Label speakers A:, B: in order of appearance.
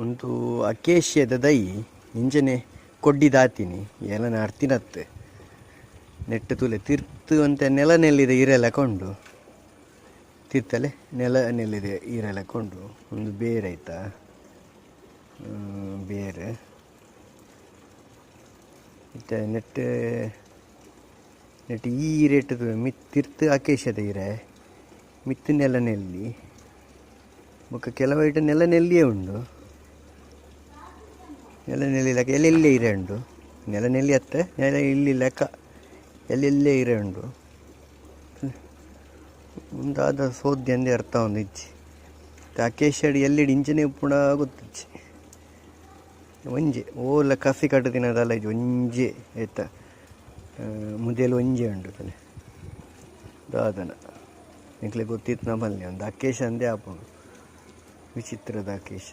A: ಉಂದು ಅಕೇಶಿಯದ ದೈ ಇಂಚನೆ ಕೊಡ್ಡಿ ದಾತಿನಿ ಏಲನ ಅರ್ತಿನತ್ ನೆಟ್ಟ್ ತೂಲೆ ತಿರ್ತ್ ಒಂತೆ ನೆಲ ನೆಲ್ಲಿದ ಇರೆ ಲೆಕ ಉಂಡು ತಿರ್ತಲೆ ನೆಲ ನೆಲ್ಲಿದ ಇರೆ ಲೆಕ ಉಂಡು ಉಂದು ಬೇರ್ ಐತ ಬೇರ್ ಇತ್ತೆ ನೆಟ್ಟ್ ನೆಟ್ಟ್ ಈ ಇರೆಟ್ ಮಿತ್ತ್ ತಿರ್ತ್ ಅಕೇಶಿಯದ ಇರೆ ಮಿತ್ತ್ ನೆಲ ನೆಲ್ಲಿ ಬೊಕ ಕೆಲವು ಐಟ್ ನೆಲ ನೆಲ್ಲಿಯೇ ಉಂಡು ನೆಲ ನೆಲ್ಲಿ ಲೆಕ ಎಲ್ಲೆಲ್ಲೆ ಇರೆ ಉಂಡು ನೆಲ ನೆಲ್ಲಿ ಅತ್ತ್ ನೆಲ ಇಲ್ಲಿ ಲೆಕ ಎಲ್ಲೆಲ್ಲೆ ಇರೆ ಉಂಡು ಉಂದು ದಾದ ಸೋದ್ಯ ಅರ್ಥ ಆವೊಂದಿಜ್ಜಿ ಅಕೇಶಿಯಡ್ ಎಲ್ಲೆಡ್ ಇಂಚನೆ ಉಪ್ಪುಂಡ ಗೊತ್ತಿಜ್ಜಿ ಒಂಜಿ ಓಲ ಕಸಿ ಕಟುದಿನ ದಾಲ ಇಜ್ಜಿ ಒಂಜಿ ಐತ ಮುದೆಲ್ ಒಂಜಿ ಉಂಡು ತೂಲೆ ದಾದನ ನಿಕ್ಲೆಗ್ ಗೊತ್ತಿತ್ತ್ಂಡ ಪನ್ಲೆ ಉಂದು ಅಕೇಶ ಅಂದೇ ಆಪುಂಡು ವಿಚಿತ್ರದ ಅಕೇಶ.